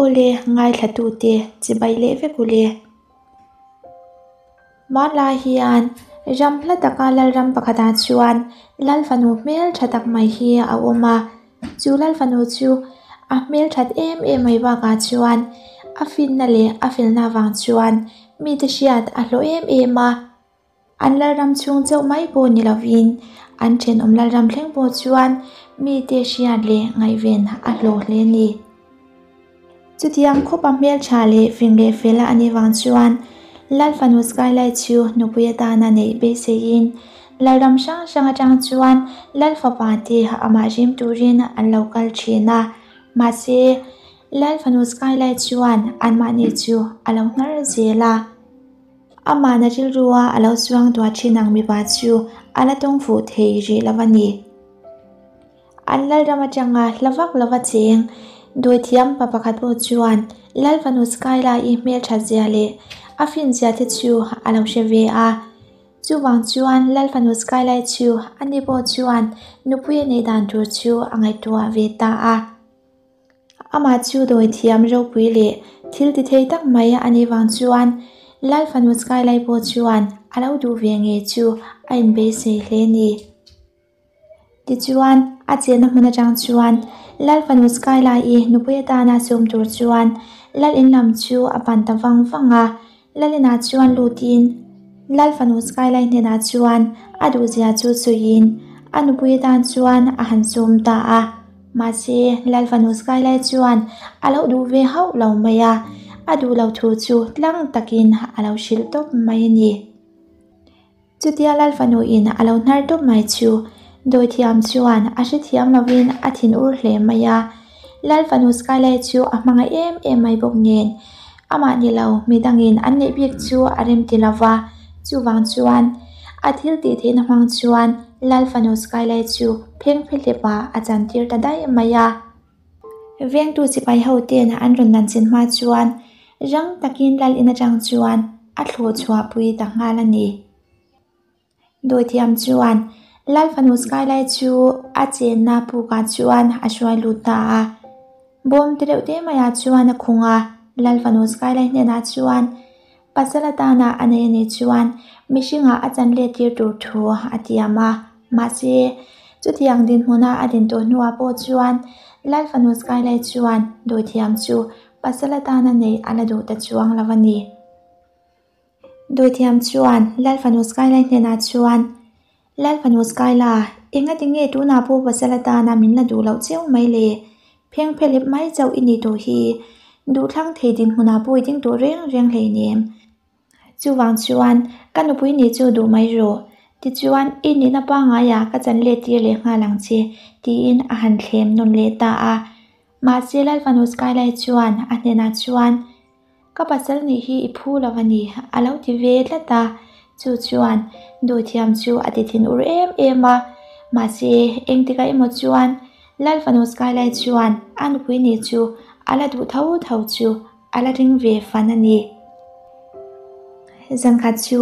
Awle, ngaithlatute chibai leh vek ule. Hmanlai hian ram hla taka lalram pakhatah chuan lal fanu hmel tha tak mai hi a awm a, chu lal fanu chu a hmel that em em mai bakah chuan a finna leh a felna avang chuan mite hriat a hlawh em em a. An lalram chhung chauh mai pawh ni lovin an thenawm lalram thleng pawh chuan mite hriat leh ngaihven a hlawh hle a ni. Chutiang khawpa hmeltha leh fing leh fel a nih vang chuan Lal fanu Skylight chu nupui atana neih beiseiin lalram hrang hrang atang chuan Lal fapa te amah rim turin an lo kal thin a. Mahse, Lal fanu Skylight chuan anmahni chu a lo hnar zel a. Amahna rilrua a lo chuang tuah thin ang mipa chu a la tawng fuh thei rih lo a ni. An lalram atanga hla vak lova cheng dawithiam pa pakhat pawh chuan Lal fanu Skyla-i hmelthat zia leh a fin zia te chu a lo hre ve a. Chuvang chuan Lal fanu Skyla-i chu ani pawh chuan nupui a neih dan tur chu a ngaihtuah ve ta a. Amah chu dawithiam ropui leh thil ti thei tak mai a nih vang chuan Lal fanu Skyla-i pawh chuan a lo duh ve ngei chu a inbeisei hle a ni. Tichuan, a chenna hmun atang chuan Lal fanu Skyla-i nupui atana sawm tur chuan Lal in lam chu a pan ta vang vang a. Lal inah chuan lutin Lal fanu Skyla-i hnenah chuan a duhzia chu sawiin a nupui atan chuan a han sawm ta a. Mahse, Lal fanu Skyla-i chuan a lo duh ve hauh lo mai a, a duh lo thu chu tlang takin a lo hrilh tawp mai a ni. Chutia Lal fanu in a lo hnar tawp mai chu Dawithiam chuan a hrethiam lovin a thin ur hle mai a. Lal fanu Skylight chu a hmangaih em em mai bawk nen amah ni lo midangin an neih bik chu a rem ti lova, chuvang chuan a thil tih theihna hmang chuan Lal fanu Skylight chu pheng phehlep ah a chantir ta daih mai a. Vengtu sipai ho ten an rawn nan chin hma chuan rang takin lal in atang chuan a thlawh chhuah pui ta nghal a ni. Dawithiam chuan Lal fanu Skylight chu a chenna pukah chuan a hruai lut ta a. Bawm te reuh te maiah chuan a khung a, Lal fanu Skylight hnenah chuan Pasal atana a nei a nih chuan mihringah a chan let tir tur thu a tiam a. Mahse, chutiang dinhmuna a din tawh hnuah pawh chuan Lal fanu Skylight chuan dawithiam chu pasal atana neih a la duh ta chuang lo a ni. Dawithiam chuan Lal fanu Skylight hnenah chuan, Lal fanu Skyla, engati nge tunah pawh pasal atana min la duh loh cheu mai le? Pheng phelep mai chauh i nih tawh hi. Duhthlang thei dinhmunah pawh i ding tawh reng reng hleinem. Chuvang chuan ka nupui nih chu duh mai rawh. Tichuan i nihna pangaiah ka chan let tir leh nghal ang che, tiin a han thlem nawn leh ta a. Mahse Lal fanu Skyla chuan a hnenah chuan, Ka pasal nih hi i phu lo a ni, a lo ti ve tlat a. Chu chuan dawithiam chu a ti thin ur em em a. Mahse, engtikah emaw chuan Lal fanu Skylight chuan a nupui nih chu a la duh tho tho chu a la ring ve fan a ni. Zankhat chu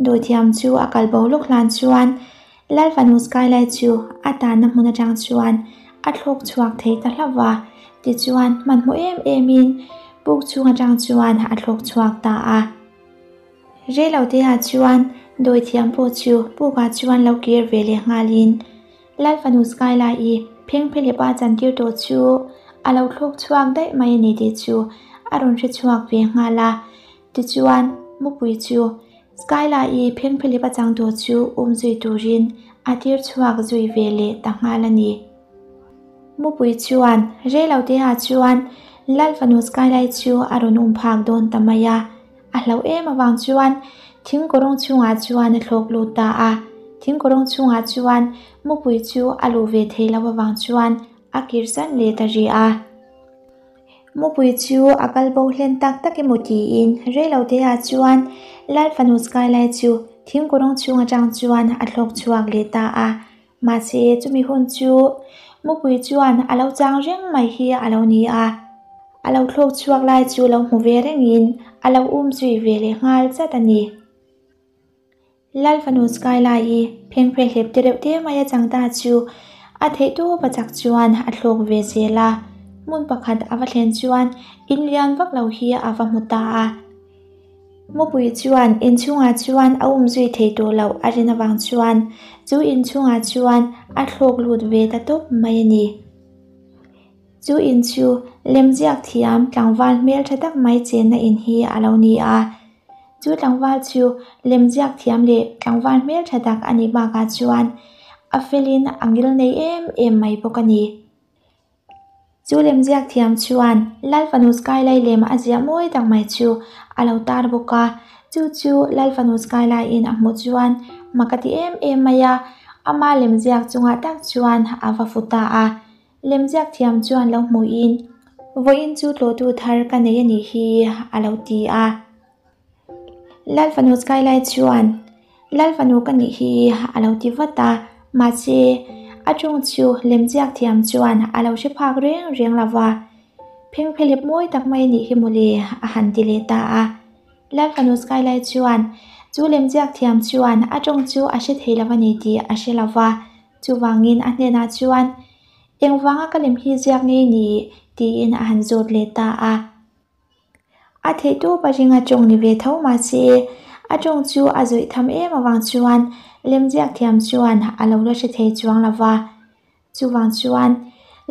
dawithiam chu a kal bo lawk hlan chuan Lal fanu Skylight chu a tanna hmun atang chuan a thlawk chhuak thei ta hlauh va, tichuan hmanhmawh em emin puk chhung atang chuan a thlawk chhuak ta a. Reiloteah chuan dawithiam pawh chu pukah chuan lo kir ve leh nghalin Lal fanu Skylight-i phengphelep a chantir tawh chu a lo thlawk chhuak daih mai a ni tih chu a rawn hre chhuak ve nghal a, tichuan mupui chu Skyla-i phengphelip a chang tur chu um zui turin a tir chhuak zui ve leh ta nghal a ni. Mupui chuan reiloteah chuan Lal fanu Skyla-i chu a rawn um phak dawn ta mai a. A hlauh em avang chuan thing kawrawng chhungah chuan a thlawk lut ta a. Thing kawrawng chhungah chuan mupui chu a luh ve thei lo avang chuan a kir zan leh ta rih a. Mupui chu a kal bo hlen tak tak emaw tiin reiloteah chuan Lal fanu Skylight chu thingkawrawng chhung atang chuan a thlawk chhuak leh ta a. Mahse chumi hun chu mupui chuan a lo chang reng mai hi a lo ni a. A lo thlawk chhuak lai chu lo hmu ve rengin a lo um zui ve leh nghal chat a ni. Lal fanu Skyla-i phengphe hlep te reuh te mai a chang ta chu a theihtawp a chak chuan a thlawk ve zel a. Hmun pakhat a va thlen chuan in lian vak lo hi a va hmu ta a. Mupui chuan inchhungah chuan a um zui thei tawh loh a rin avang chuan chu inchhungah chuan a thlawk lut ve ta tawp mai a ni. Chu in chu lemziak thiam tlangval hmeltha tak mai chenna in hi a lo ni a. Chu tlangval chu lemziak thiam leh tlangval hmeltha tak a nih bakah chuan a felin a ngil nei em em mai bawk a ni. Chu lemziak thiam chuan Lal Fanu Skyline lem a ziah mawi tak mai chu a lo tar bawk a, chu chu Lal Fanu Skyline in a hmuh chuan mak a ti em em mai a, ama lemziak chungah tak chuan a va fu ta a. Lemziak thiam chuan lo hmuhin, Vawiin chu tlawhtu thar ka nei a nih hi a lo ti a. Lal Fanu Skyline chuan, Lal Fanu ka nih hi a lo ti vat a, mahse a tawng chu lemziak thiam chuan a lo hre phak reng reng lo va, Phengphelep mawi tak mai nih hi mawle a han ti leh ta a. Lal Fanu Skyline chuan chu lemziak thiam chuan a tawng chu a hre thei lo a ni tih a hre lo va, chuvangin a hnenah chuan, Engvanga ka lem hi ziak ngei ni? tiin a han zawt leh ta a. A theihtawp a ring a tawng ni ve tho mahse a tawng chu a zawih tham em avang chuan lemziak thiam chuan a lo la hre thei chuang lo va. Chuvang chuan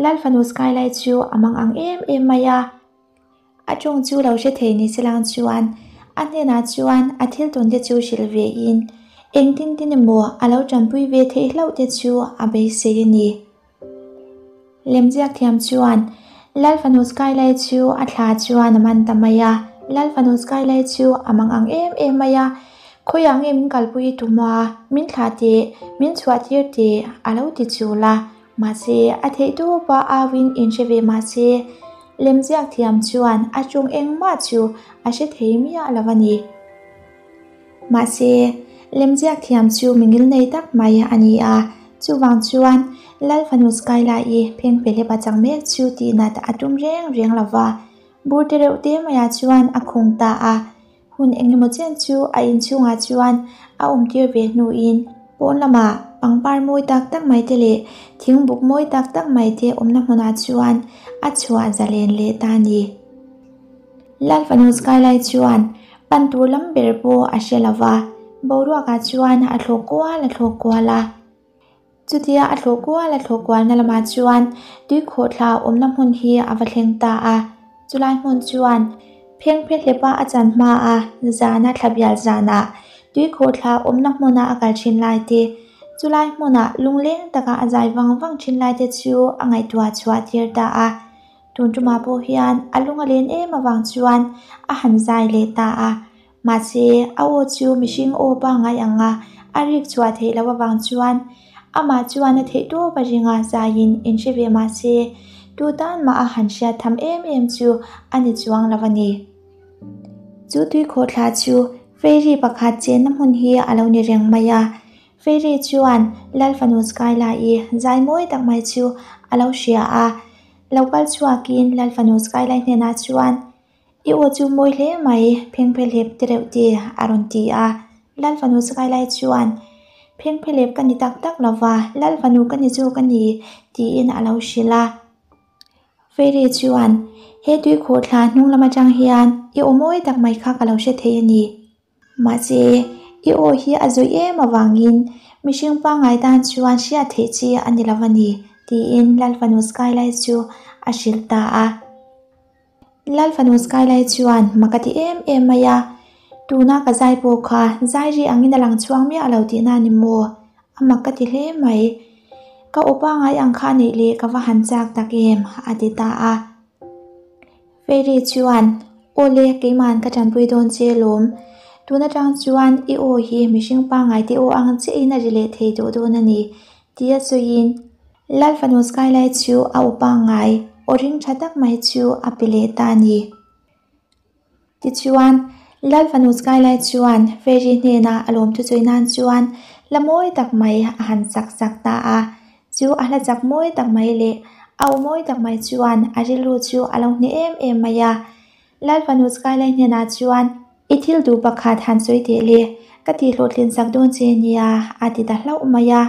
Lal Fanu Skylight chu a mang ang em em mai a. A tawng chu lo hre thei ni se lang chuan a hnenah chuan a thil tawn te chu hrilh ve in engtin tin emaw a lo tanpui ve theih hlauh te chu a beisei a ni. Lemziak thiam chuan Lal Fanu Skylight chu a thla chuan a man ta mai a, Lal Fanu Skylight chu a mang ang em em mai a, Khawiah nge min kalpui i tum a, min thlah teh, min chhuah tir teh a lo ti chul a, mahse a theih tawp a auin inhre ve mahse lemziak thiam chuan a ṭawng engmah chu a hre thei miah lo a ni. Mahse, lemziak thiam chu mi ngilnei tak mai a ni a, chuvang chuan Lal Fanu Skyla-i phengphelep a chang mek chu tihnat a tum reng reng lo va, bur te reuh te maiah chuan a khung ta a. Hun engemaw chen chu a inchhungah chuan a awmtir ve hnuin pawn lamah pangpar mawi tak tak mai te leh thingbuk mawi tak tak mai te awmna hmunah chuan a chhuah zalen leh ta a ni. Lal Fanu Skylight chuan pan tur lam ber pawh a hre lo va, boruakah chuan a thlawh kual a thlawh kual a. Chutia a thlawh kual a thlawh kualna lamah chuan tuikhawhthla awmna hmun hi a va thleng ta a. Chulai hmun chuan phengphe hlepa a chan hmaa zana thlabial zanah tuikhawhthla awmna hmuna a kal thin lai te, chulai hmunah lungleng taka a zai vang vang thin lai te chu a ngaihtuah chhuah tir ta a. Tun tumah pawh hian a lung a len em avang chuan a han zai leh ta a, mahse a aw chu mihring aw pangngai anga a rik chhuah theih loh avang chuan amah chuan a theih tawp a ring a, zaiin inhre ve mahse tu tan mah a han hriat tham em em chu a ni chuang lo a ni. Chu tuikhawhthla chu fairy pakhat chenna hmun hi a lo ni reng mai a, Fairy chuan Lal Fanu Skyla-i zai mawi tak mai chu a lo hria a, lo kal chhuakin Lal Fanu Skyla-i hnenah chuan, I aw chu mawi hle mai, phengphelep ti reuh ti, a rawn ti a. Lal Fanu Skyla-i chuan, Phengphelep ka ni tak tak lo va, Lal Fanu ka ni zawk a ni, tiin a lo hrilh a. Fairy chuan, He tuikhawhthla hnung lam atang hian i aw mawi tak mai kha ka lo hre thei a ni. Mahse, i aw hi a zawih em avangin mihring pangngai tan chuan hriat theih chi a ni lo a ni, tiin Lal Fanu Skylight chu a hrilh ta a. Lal Fanu Skylight chuan mak a ti em em mai a, Tuna ka zai pawh kha zai ri angin a lang chhuang miah lo tihna a ni maw? A mak ka ti hle mai. Ka aw pangngai ang kha neih leh ka va han chak tak em, a ti ta a. Fairy chuan, Awle, keima'n ka tanpui dawn che lawm. Tun atang chuan i aw hi mihring pangngai te aw ang chiahin a ri leh thei tawh dawn a ni, tia sawiin Lal Fanu Skylight chu a aw pangngai, aw ring tha tak mai chu a pe leh ta a ni. Tichuan, Lal Fanu Skylight chuan Fairy hnenah a lawmthu sawi nan chuan hla mawi tak mai a han sak sak ta a. Chu a hla chak mawi tak mai leh a aw mawi tak mai chuan a rilru chu a lo hneh em em mai a. Lal Fanu Skylight hnenah chuan, I thil duh pakhat han sawi teh le, ka tihhlawhtlin sak dawn che nia, a ti ta hlauh mai a.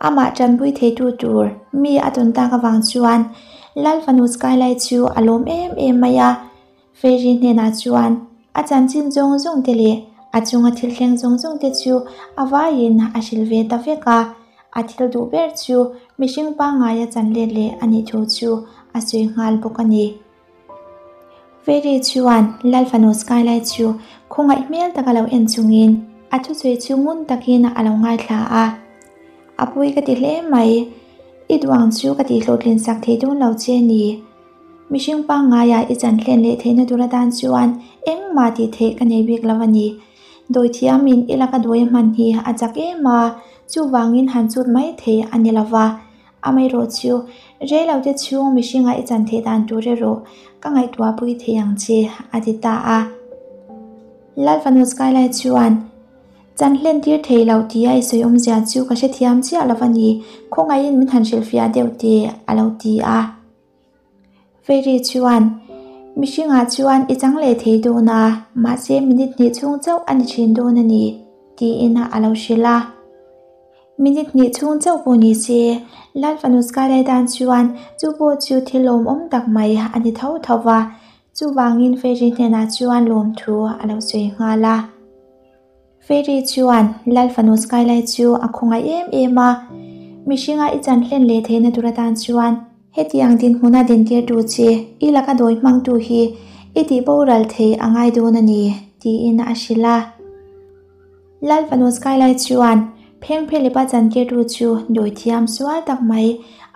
Amah tanpui theitu tur mi a tawn tak avang chuan Lal fanu Skylight chu a lawm em em mai a. Fairy hnenah chuan a chanchin zawng zawng te leh a chunga thil thleng zawng zawng te chu a vaiin a hrilh ve ta vek a. A thil duh ber chu mihring pangngaia chan let leh a nih thu chu a sawi nghal bawk a ni. Fairy chuan Lal fanu Skylight chu khawngaih hmel taka lo en chungin a thusawi chu ngun takin a lo ngaithla a. A pui ka ti hle mai, i duang chu ka tihhlawhtlin sak thei dawn lo che ni. Mihring pangngaia i chan hlen leh theihna tur atan chuan engmah tih theih ka nei bik lo a ni. Dawithiamin i laka dawi a hman hi a chak em a, chuvangin han chut mai thei a ni lo va. Amaherawh chu, reilote chhung mihringa i chan theih dan tur erawh ka ngaihtuahpui thei ang che, a ti ta a. Lalfanu Skylight chuan, Chan hlen tir thei lo tia i sawi awmzia chu ka hrethiam chiah lo a ni, khawngaihin min han hrilhfiah deuh teh, a lo ti a. Fairy chuan, Mihringah chuan i chang leh thei dawn a, mahse minute hnih chhung chauh a ni thin dawn a ni, tiin a lo hrilh a. Minute hnih chhung chauh pawh ni se, Lal fanu Skylight tan chuan chu pawh chu thil lawmawm tak mai a ni tho tho va, chuvangin Fairy hnenah chuan lawmthu a lo sawi nghal a. Fairy chuan Lal fanu Skylight chu a khawngaih em em a, mihringa i chan hlen leh theihna tur atan chuan hetiang dinhmuna dintirtu che i laka dawi hmangtu hi i tih boral thei a ngai dawn a ni, tiin a hrilh a. Lal fanu Skylight chuan Phengphelipa chantirtu chu dawi thiam sual tak mai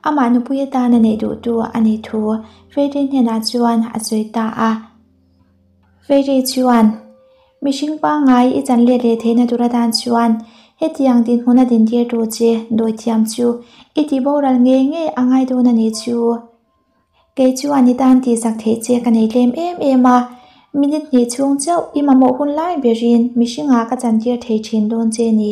amah nupui atana neih duhtu a nih thu Fairy hnenah chuan a sawi ta a. Fairy chuan Mihring pangngai i chan let leh theihna tur atan chuan hetiang dinhmun a dintirtu che dawithiam chu i tih boral ngei ngei a ngai dawn a nih chu. Kei chuan i tan tihsak theih che ka nei tlem em em a, minute hnih chhung chauh i mamawh hun lai berin mihringah ka chantir thei thin dawn che ni.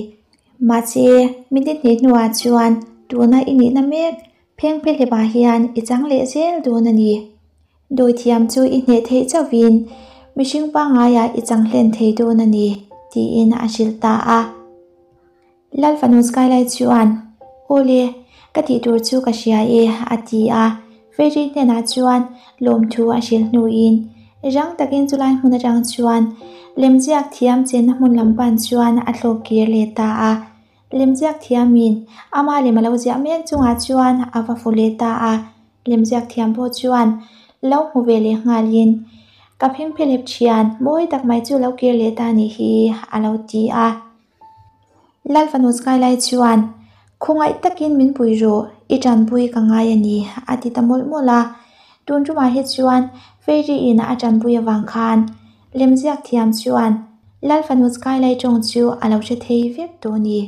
Mahse, minute hnih hnuah chuan tuna i nihna mek phengphehlep-ah hian i chang leh zel dawn a ni. Dawithiam chu i hneh theih chauhin mihring pangaiah i chang hlen thei dawn a ni, tiin a hrilh ta a. Lal fanu Skylight chuan, Aw le, ka tih tur chu ka hria e, a ti a. Fairy hnenah chuan lawmthu a hrilh hnuin rang takin chulai hmun atang chuan lemziak thiam chenna hmun lam pan chuan a thlawk kir leh ta a. Lemziak thiamin ama lem a lo ziah mek chungah chuan a va fu leh ta a. Lemziak thiam pawh chuan lo hmu ve leh nghalin, Ka phengphelep thian mawi tak mai chu lo kir leh ta nih hi, a lo ti a. Lal fanu Skylight chuan, Khawngaih takin min pui rawh, i tanpui ka ngai a ni, a ti ta mawlh mawlh a. Tun tumah hi chuan Fairy in a tanpui avang khan lemziak thiam chuan Lal fanu Skylight tawng chu a lo hre thei vek tawh a ni.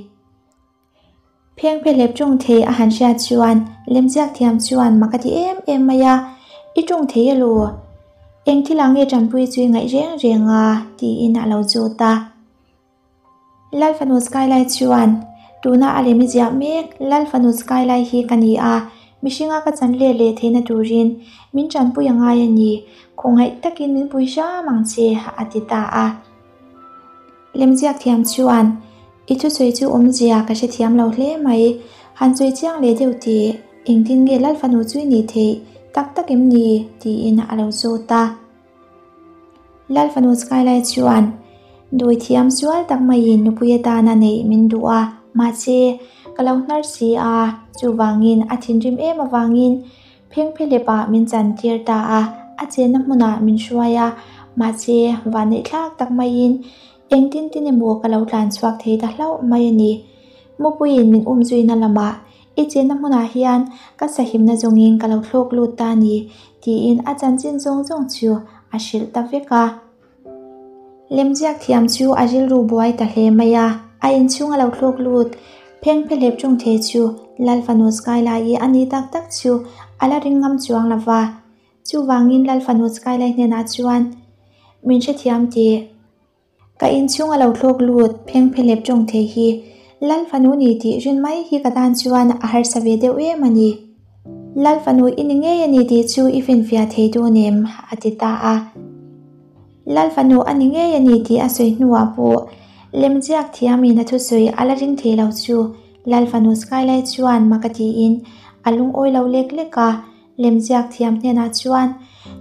Phengphehlep tawng thei a han hriat chuan lemziak thiam chuan mak a ti em em mai a, I tawng thei elaw? Eng thil ah nge tanpui chu i ngaih reng reng a? tiin a lo zawt a. Lal fanu Skylight chuan, Tuna a lem i ziah mek, Lal fanu Skylight hi ka ni a, mihringa ka chan let leh theihna turin min tanpui a ngai a ni, khawngaih takin min pui hram ang che, a ti ta a. Lemziak thiam chuan, I thusawi chu awmzia ka hrethiam lo hle mai, han sawi chiang leh deuh teh, engtin nge Lal fanu chu i nih theih tak tak em ni? tiin a lo zawt a. Lal fanu Skylight chuan dawi thiam sual tak maiin nupui atana neih min duh a, mahse ka lo hnar si a, chuvangin a thinrim em avangin phengphehlep-ah min chantir ta a, a chenna hmunah min hruai a, mahse vanneihthlak tak maiin engtin tin emaw ka lo tlan chhuak thei ta hlauh mai a ni. Mupuiin min umzuina lamah I chenna hmunah hian ka sahimna zawngin ka lo thlawk lut ta a ni, tiin a chanchin zawng zawng chu a hrilh ta vek a. Lemziak thiam chu a rilru buai ta hle mai a, a inchhung a lo thlawk lut phengphehlep ṭawng thei chu Lal fanu Skyla-i a ni tak tak chu a la ring ngam chuang lo va. Chuvangin Lal fanu Skyla-i hnenah chuan, Min hrethiam tih. Ka inchhung a lo thlawk lut phengphelep tawng thei hi Lal fanu ni tih rin mai hi ka tan chuan a harsa ve deuh em a ni. Lal fanu i ni ngei a ni tih chu i finfiah thei dawn em? a ti ta a. Lal fanu a ni ngei a ni tih a sawi hnuah pawh lemziak thiamin a thusawi a la ring thei lo chu. Lal fanu Skylight chuan mak a tiin a lungawi lo lek lek a, lemziak thiam hnenah chuan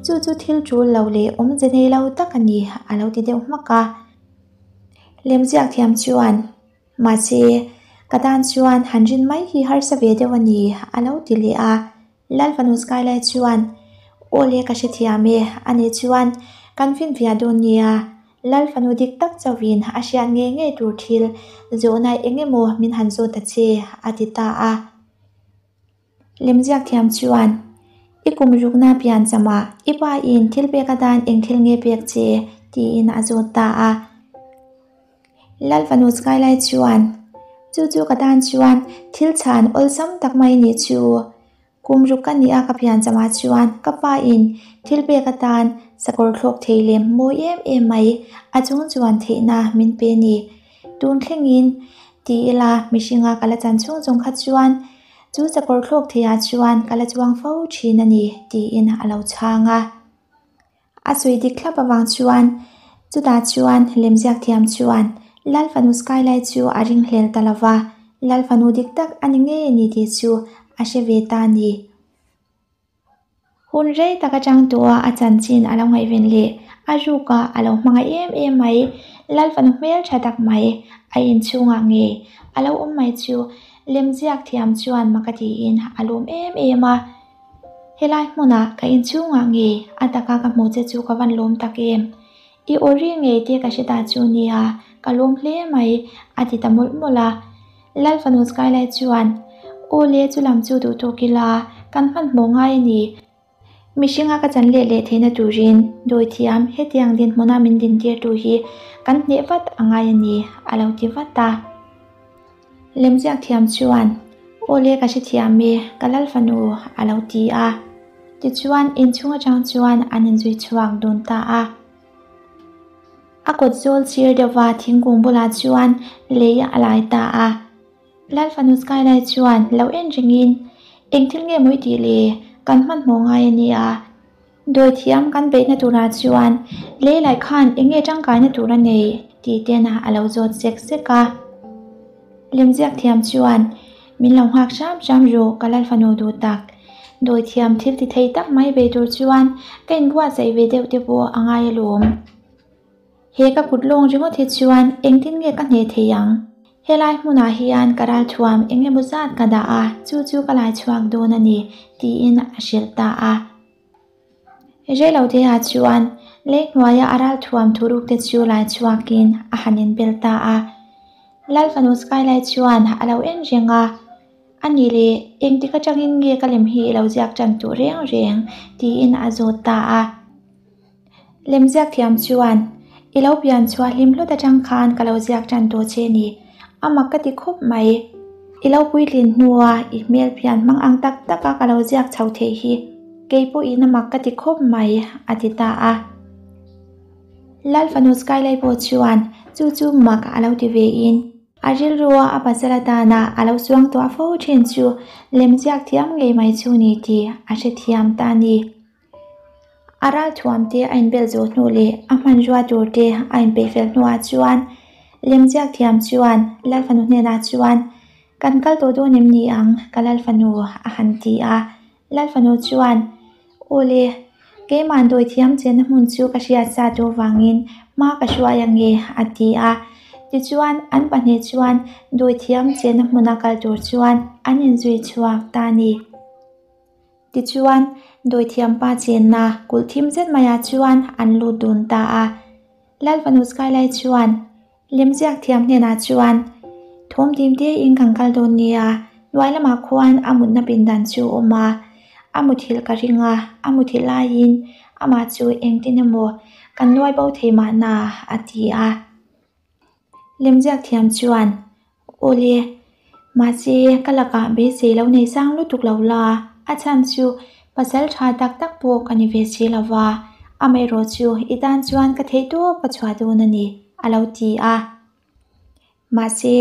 chu chu thil tul lo leh awmze nei lo tak a ni a lo ti deuh hmak a. Lemziak thiam chuan mahse ka tan chuan han rin mai hi harsa ve deuh a ni a lo ti leh a. Lal fanu Skylight chuan Aw le ka hrethiam e a nih chuan kan finfiah dawn nia. Lal fanu dik tak chauhin a hriat ngei ngei tur thil zawhna eng emaw min han zawt ta che a ti ta a. Lemziak thiam chuan I kum rukna pian chamah i pa in thil pek atan eng thil nge pek che? tiin a zawt ta a. Lal fanu Skylight chuan Chu chu ka tan chuan thil chhan awlsam tak mai nih chu. Kum ruk ka nih a ka pian chamah chuan ka pa in thil pek atan sakawr thlawk thei lem mawi em em mai a chung chuan theihna min pe ni. Tun thlengin ti ila mihringa ka la chan chhung chung kha chuan chu sakawr thlawk theiah chuan ka la chuang fo thin a ni tiin a lo chhang a. A sawi dik thlap avang chuan chutah chuan lemziak thiam chuan Lal fanu Skylight chu a ringhlel ta lova, Lal fanu dik tak a ni ngei a ni tih chu a hre ve ta a ni. Hun rei tak atang tawha a chanchin a lo ngaihven leh a ruka a lo hmangaih em em mai, Lal fanu hmeltha tak mai a inchhungah ngei a lo awm mai chu lemziak thiam chuan mak a tiin a lawm em em a. Helai hmunah ka inchhungah nge a taka ka hmuh che chu ka van lawm tak em? I aw ri ngei te ka hre ta chu nia, ka lawm hle mai, a ti ta mawlh mawlh a. Lal fanu Skylight chuan, Aw le, chu lam chu duh tawk ila, kan hmanhmawh ngai a ni. Mihringa ka chan let leh theihna turin dawithiam hetiang dinhmuna min dintirtu hi kan hneh vat a ngai a ni, a lo ti vat a. Lemziak thiam chuan, Aw le ka hrethiam e, ka lal fanu, a lo ti a. Tichuan, inchhung atang chuan an inzui chhuak dun ta a. A kawt zawl chir deuhva thingkung bulah chuan lei a lai ta a. Lal fanu Skylight chuan lo en rengin, Eng thil nge maw i tih le? Kan hmanhmawh ngai a nia. Dawithiam kan beihna turah chuan lei laih khan eng nge tangkaina tur a nei tih tena a lo zawt sek sek a. Lemziak thiam chuan min lo nghak hram hram rawh ka lal fanu duh tak. Dawithiam thil ti thei tak mai bei tur chuan ka inbuatsaih ve deuh te pawh a ngai alawm. He ka kut lawng ringawt hi chuan engtin nge ka hneh thei ang? Helai hmunah hian ka ralthuam eng emaw zat ka dah a, chu chu ka lai chhuak dawn a ni, tiin a hrilh ta a. Reiloteah chuan lei hnuaia a ralthuam thuruk te chu lai chhuakin a han inbel ta a. Lal fanu Skylight chuan a lo en reng a, A nih leh, engtik atangin nge ka lem hi i lo ziak tan tawh reng reng? tiin a zawt ta a. Lemziak thiam chuan, I lo pian chhuah hlim hlut atang khan ka lo ziak tan tawh che ni. A mak ka ti khawp mai. I lo puitlin hnua i hmel pian hmang ang tak taka ka lo ziak chho theih hi kei pawhin a mak ka ti khawp mai, a ti ta a. Lal fanu Skylight pawh chuan chu chu mak a lo ti vein a rilrua a pasal atana a lo suang tuah fo thin chu lemziak thiam ngei mai chu ni tih a hrethiam ta a ni. A ralthuam te a inbel zawh hnu leh a hmanrua tur te a inpeih fel hnuah chuan lemziak thiam chuan Lal fanu hnenah chuan Kan kal tawh dawn em ni ang ka Lal fanu a han ti a. Lal fanu chuan Aw le, keimah dawi thiam chenna hmun chu ka hriat sa tawh vangin hma ka hruai ange a ti a. Tichuan an pahnih chuan dawi thiam chenna hmuna kal tur chuan an inzui chhuak ta a ni. Tichuan, dawithiampa chenna kulh thim zet maiah chuan an lut dun ta a. Lal fanu Skylight chuan lemziak thiam hnenah chuan, Thawm dim tein kan kal dawn nia, hnuai lamah khuan a mutna pindan chu a awm a, a muthilh ka ring a, a muthilh laiin amah chu engtin emaw kan nuai bo thei mahna, a ti a. Lemziak thiam chuan, Aw le, mahse ka lakah beisei lo nei sang lutuk lo la, a chhan chu pasal tha tak tak pawh ka ni ve si lo va, amaherawh chu i tan chuan ka theih tawp ka chhuah dawn a ni, a lo ti a. Mahse,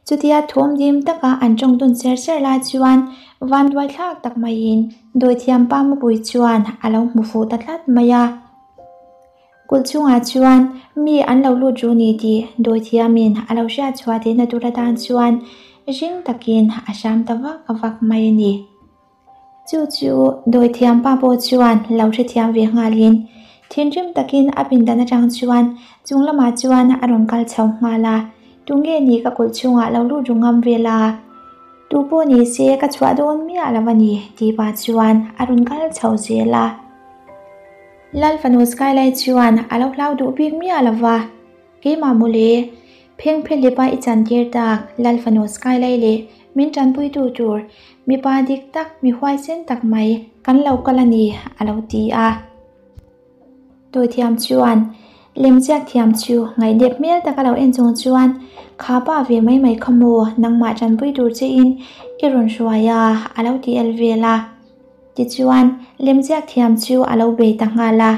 chutia thawm dim taka an tawng dun ser ser lai chuan vanduai thlak tak maiin dawithiam pa mupui chuan a lo hmu fuh ta tlat mai a. Kulh chungah chuan mi an lo lut ru ni tih dawithiamin a lo hriat chhuah theihna tur atan chuan Ring takin a hram ta vak vak mai a ni. Chu chu dawithiam pa pawh chuan lo hrethiam ve nghalin thinrim takin a pindan atang chuan chung lamah chuan a rawn kal chho nghal a, Tunge ni ka kulh chhungah lo lut ru ngam vel a? Tu pawh ni se ka chhuah dawn miah lo a ni tih pah chuan a rawn kal chho zel a. Lal fanu Skylight chuan a lo hlau duh bik miah lo va. Keimah mawle, phengphelipa i chantir tak Lal fanu Skylight leh min tanpuitu tur mipa dik tak mi huaisen tak mai kan lo kal a ni a lo ti a. Dawithiam chuan lemziak thiam chu ngaihdep hmel taka lo en chung chuan kha pa ve mai mai kha maw nangmah tanpui tur che in i rawn hruai a a lo ti el vel a. Tichuan lemziak thiam chu a lo bei ta nghal a.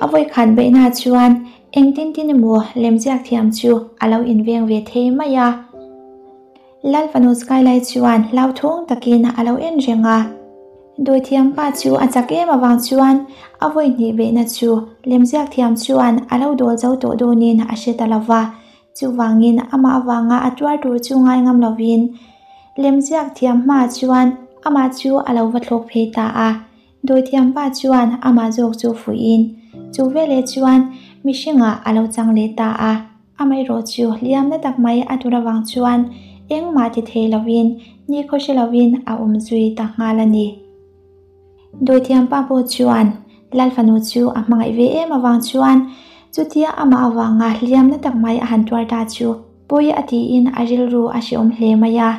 A vawikhat beihna chuan engtin tin emaw lemziak thiam chu a lo inveng ve thei mai a. Lal fanu Skylight chuan hlauthawng takin a lo en reng a. Dawithiam pa chu a chak em avang chuan a vawihnih beihna chu lemziak thiam chuan a lo dawl zo tawh dawnin a hre ta lo va. Chuvangin amah avanga a tuar tur chu ngai ngam lovin lemziak thiam hmaah chuan amah chu a lo va thlawk phei ta a. Dawithiam pa chuan amah zawk chu fuihin chu veleh chuan mihringah a lo chang leh ta a. Amaherawh chu hliamna tak mai a tur avang chuan engmah ti thei lovin nikhaw hre lovin a awm zui ta nghal a ni. Dawithiam pa pawh chuan Lal fanu chu a hmangaih ve em avang chuan chutia amah avanga hliamna tak mai a han tuar ta chu pawi a tiin a rilru a hreawm hle mai a.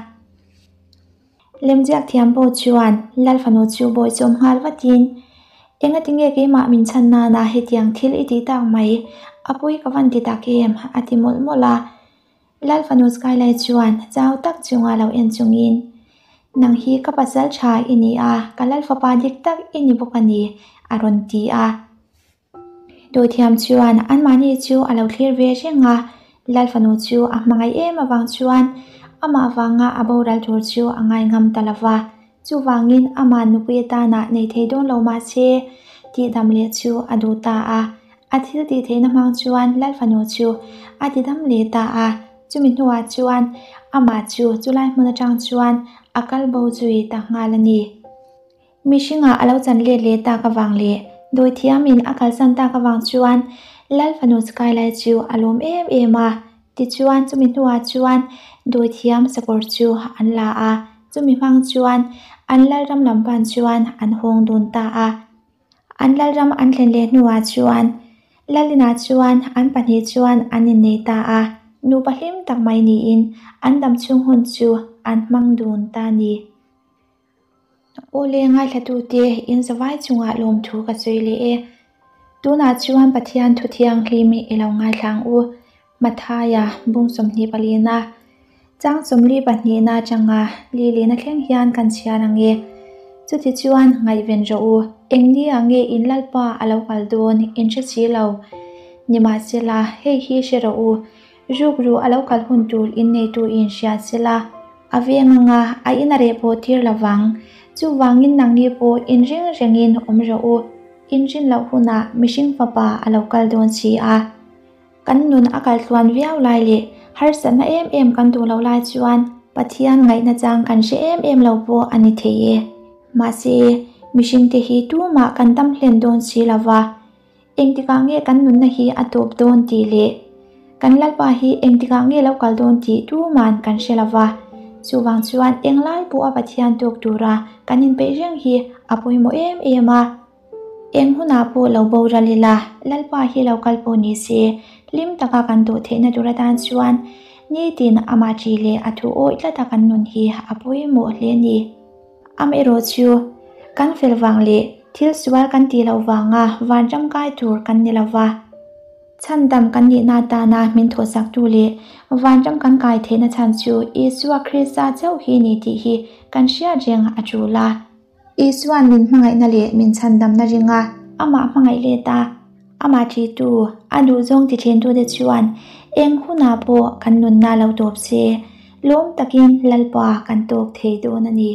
Lemziak thiam pawh chuan Lal fanu chu bawihchawm nghal vatin, Engati nge keimah min chhan nana hetiang thil i tih tak mai, a pawi ka van ti tak em? a ti mawlh mawlh a. Lal fanu Skylight chuan chau tak chunga lo en chungin, Nang hi ka pasal tha i ni a, ka Lal fapa dik tak i ni bawk a ni, a rawn ti a. Dawithiam chuan anmahni chu a lo thlir ve reng a, Lal fanu chu a hmangaih em avang chuan amah avanga a boral tur chu a ngai ngam ta lo va, chuvangin amah nupui atana nei thei dawn lo mah se tihdam leh chu a duh ta a. A thil tih theihna hmang chuan Lal fanu chu a tidam leh ta a, chumi hnuah chuan amah chu chulai hmun atang chuan a kal bo zui ta nghal a ni. Mihringah a lo chan let leh tak avang leh dawithiamin a kalsan tak avang chuan Lal fanu Skylight chu a lawm em em a. Tichuan chumi hnuah chuan dawithiam sakawr chu an la a, chumi hmang chuan an Lalram lam pan chuan an hawng dun ta a. An Lalram an thlen leh hnuah chuan Lalinah chuan an pahnih chuan an innei ta a, nupa hlim tak mai niin an damchhung hun chu an hmang dun ta a ni. Awle ngaithlatute in zavai chungah lawmthu ka sawi leh e. Tunah chuan Pathian thu thianghlim i lo ngaithlang u. Mathaia bung 24na chang 42na atanga lilina thleng hian kan chhiar ang e. Chuti chuan ngaihven rawh u, eng ni ah nge in Lalpa a lo kal dawn in hre si lo. Nimahsela, hei hi hre rawh u, Rukru a lo kal hun tur in neitu in hria sela, a veng anga a in a reh pawh tir lovang. Chuvangin nangni pawh in ring rengin awm rawh u, in rin loh hunah mihring fapa a lo kal dawn si a. Kan nun a kal tluan viau lai leh harsatna em em kan duh loh lai chuan Pathian ngaihna chang kan hre em em lo pawh a ni thei e. Mahse, mihringte hi tumah kan dam hlen dawn si lova. Engtikah nge kan nunna hi a tawp dawn tih leh kan Lalpa hi engtikah nge lo kal dawn tih tuman kan hre lo va. Chuvang chuan englai pawha Pathian tawk tura kan inpeih reng hi a pawimawh em em a. Eng hunah pawh lo boral ila, Lalpa hi lo kal pawh ni se, hlim taka kan tawh theihna tur atan chuan nitin amah ṭih leh a thu awih tlata kan nun hi a pawimawh hle a ni. Amaherawh chu, kan fel vang leh thil sual kan tih loh vanga vanram kai tur kan ni lo va. Chhandam kan nihna atana min thawhsaktu leh vanram kan kai theihna chhan chu Isua Krista chauh hi ni tih hi kan hriat reng a tul a. Isua'n min hmangaihna leh min chhandamna ringa amah hmangaih let a, amah ṭihtu, a duhzawng ti ṭhentute chuan eng hunah pawh kan nunna lo tawp se, lawm takin Lalpa kan tawk thei dawn a ni.